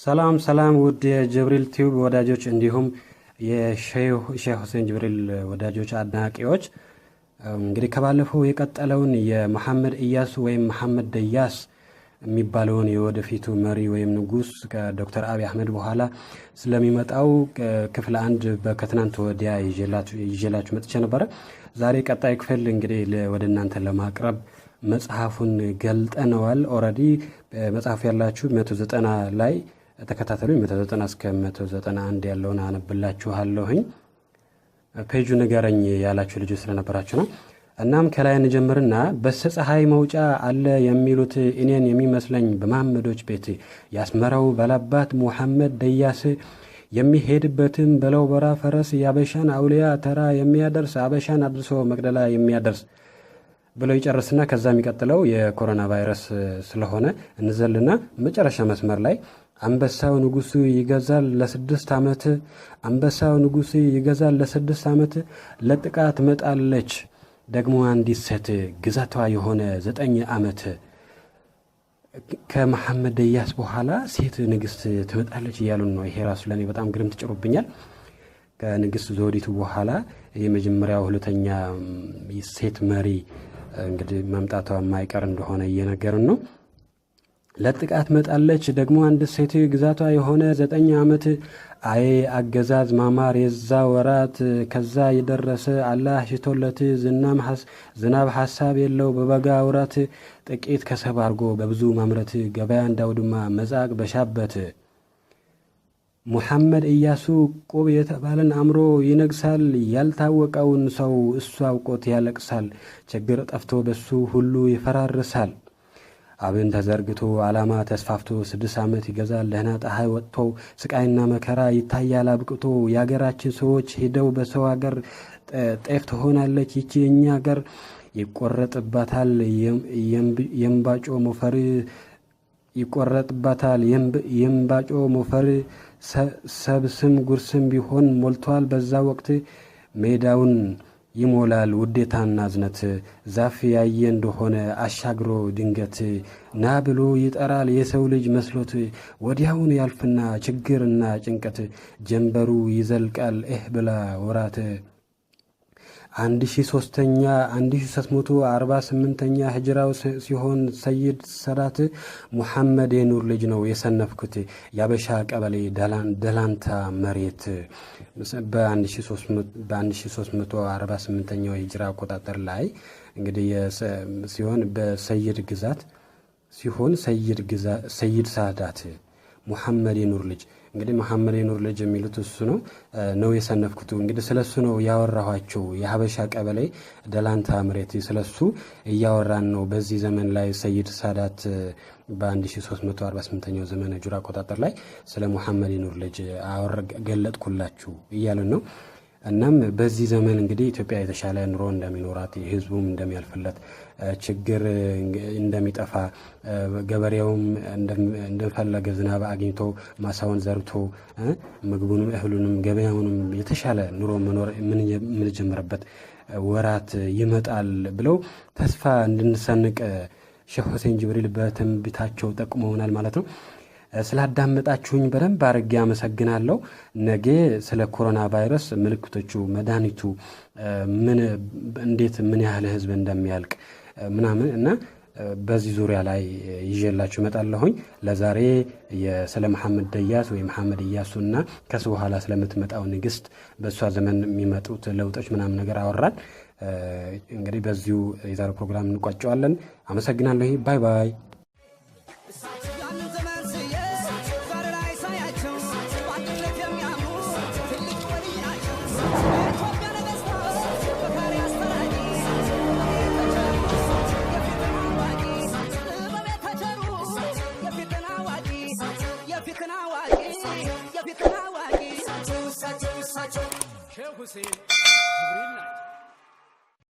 ሰላም ሰላም፣ ውድ የጅብሪል ቲዩብ ወዳጆች እንዲሁም የሼህ ሁሴን ጅብሪል ወዳጆች አድናቂዎች፣ እንግዲህ ከባለፈው የቀጠለውን የመሐመድ ኢያሱ ወይም መሐመድ ደያስ የሚባለውን የወደፊቱ መሪ ወይም ንጉስ ከዶክተር አብይ አህመድ በኋላ ስለሚመጣው ክፍል አንድ ከትናንት ወዲያ ይዤላችሁ መጥቼ ነበረ። ዛሬ ቀጣይ ክፍል እንግዲህ ወደ እናንተ ለማቅረብ መጽሐፉን ገልጠነዋል። Already መጽሐፉ ያላችሁ 190 ላይ ተከታተሉ። 190 እስከ 191 ያለውን አነብላችኋለሁኝ። ፔጁ ንገረኝ ያላችሁ ልጆች ስለነበራችሁ ነው። እናም ከላይ እንጀምርና በስተ ፀሐይ መውጫ አለ የሚሉት እኔን የሚመስለኝ በመሐመዶች ቤት ያስመራው ባላባት ሙሐመድ ደያስ የሚሄድበትም በለው በራ ፈረስ የአበሻን አውሊያ ተራ የሚያደርስ አበሻን አድርሶ መቅደላ የሚያደርስ ብለው ይጨርስና ከዛ የሚቀጥለው የኮሮና ቫይረስ ስለሆነ እንዘልና መጨረሻ መስመር ላይ አንበሳው ንጉሱ ይገዛል ለ6 ዓመት፣ አንበሳው ንጉሱ ይገዛል ለ6 ዓመት፣ ለጥቃት መጣለች ደግሞ አንዲት ሴት ግዛቷ የሆነ 9 ዓመት። ከመሐመድ ደያስ በኋላ ሴት ንግስት ትመጣለች እያሉን ነው። ይሄ ራሱ ለእኔ በጣም ግርም ትጭሮብኛል። ከንግስት ዘውዲቱ በኋላ የመጀመሪያው ሁለተኛ ሴት መሪ እንግዲህ መምጣቷ የማይቀር እንደሆነ እየነገርን ነው። ለጥቃት መጣለች ደግሞ አንድ ሴት ግዛቷ የሆነ 9 ዓመት። አይ አገዛዝ ማማር የዛ ወራት ከዛ የደረሰ አላህ ሽቶለት ዝናብ ሐሳብ የለው በበጋ ወራት ጥቂት ከሰብ አድርጎ በብዙ ማምረት ገበያ እንዳውድማ መጻቅ በሻበት። ሙሐመድ ኢያሱ ቁብ የተባለን አእምሮ ይነግሳል። ያልታወቀውን ሰው እሱ አውቆት ያለቅሳል። ችግር ጠፍቶ በሱ ሁሉ ይፈራርሳል። አብን ተዘርግቶ ዓላማ ተስፋፍቶ 6 ዓመት ይገዛል። ደህና ፀሐይ ወጥቶ ስቃይና መከራ ይታያል አብቅቶ። የአገራችን ሰዎች ሄደው በሰው ሀገር ጤፍ ትሆናለች ይቺ የእኛ ሀገር። ይቆረጥባታል የእምባጮ ሞፈር፣ ይቆረጥባታል የእምባጮ ሞፈር። ሰብስም ጉርስም ቢሆን ሞልቷል በዛ ወቅት ሜዳውን ይሞላል ውዴታና እዝነት። ዛፍ ያየ እንደሆነ አሻግሮ ድንገት ና ብሎ ይጠራል የሰው ልጅ መስሎት። ወዲያውን ያልፍና ችግርና ጭንቀት ጀንበሩ ይዘልቃል ኤህ ብላ ወራት። አንድ ሺ ሶስተኛ 1348ኛ ሂጅራው ሲሆን ሰይድ ሰዳት ሙሐመድ የኑር ልጅ ነው የሰነፍኩት የአበሻ ቀበሌ ደላንታ መሬት። በ1348ኛው የሂጅራ አቆጣጠር ላይ እንግዲህ ሲሆን በሰይድ ግዛት ሲሆን ሰይድ ሳዳት ሙሐመድ የኑር ልጅ፣ እንግዲህ መሐመድ የኑር ልጅ የሚሉት እሱ ነው ነው የሰነፍኩት። እንግዲህ ስለሱ ነው ያወራኋቸው። የሀበሻ ቀበሌ ደላንታ መሬት ስለሱ እያወራን ነው። በዚህ ዘመን ላይ ሰይድ ሳዳት በ1348ኛው ዘመነ ሂጅራ አቆጣጠር ላይ ስለ ሙሐመድ የኑር ልጅ ገለጥኩላችሁ እያልን ነው። እናም በዚህ ዘመን እንግዲህ ኢትዮጵያ የተሻለ ኑሮ እንደሚኖራት፣ ህዝቡም እንደሚያልፍለት፣ ችግር እንደሚጠፋ፣ ገበሬውም እንደፈለገ ዝናብ አግኝቶ ማሳውን ዘርቶ ምግቡንም እህሉንም ገበያውንም የተሻለ ኑሮ መኖር የምንጀምርበት ወራት ይመጣል ብለው ተስፋ እንድንሰንቅ ሼህ ሁሴን ጅብሪል በትንቢታቸው ጠቁመውናል ማለት ነው። ስላዳመጣችሁኝ በደንብ አድርጌ አመሰግናለሁ። ነገ ስለ ኮሮና ቫይረስ ምልክቶቹ፣ መድኃኒቱ ምን፣ እንዴት፣ ምን ያህል ህዝብ እንደሚያልቅ ምናምን እና በዚህ ዙሪያ ላይ ይዤላችሁ እመጣለሁኝ። ለዛሬ ስለ መሐመድ ደያስ ወይ መሐመድ ኢያሱ እና ከሱ በኋላ ስለምትመጣው ንግስት በእሷ ዘመን የሚመጡት ለውጦች ምናምን ነገር አወራን። እንግዲህ በዚሁ የዛሬው ፕሮግራም እንቋጨዋለን። አመሰግናለሁ። Bye bye። ያንን ዘመን ስዬ ዛሬ ላይ ሳያቸው በአንድነት የሚያምኑ ትልቅ ወልይ ናቸው። የኢትዮጵያ ነገሥታት መካሪ አስታራቂ የፊትን አዋቂ ጥበብ የተቸሩ የፊትን አዋቂ የፊትን አዋቂ የፊትን አዋቂ እሳቸው እሳቸው ሼህ ሁሴን ጅብሪል ናቸው።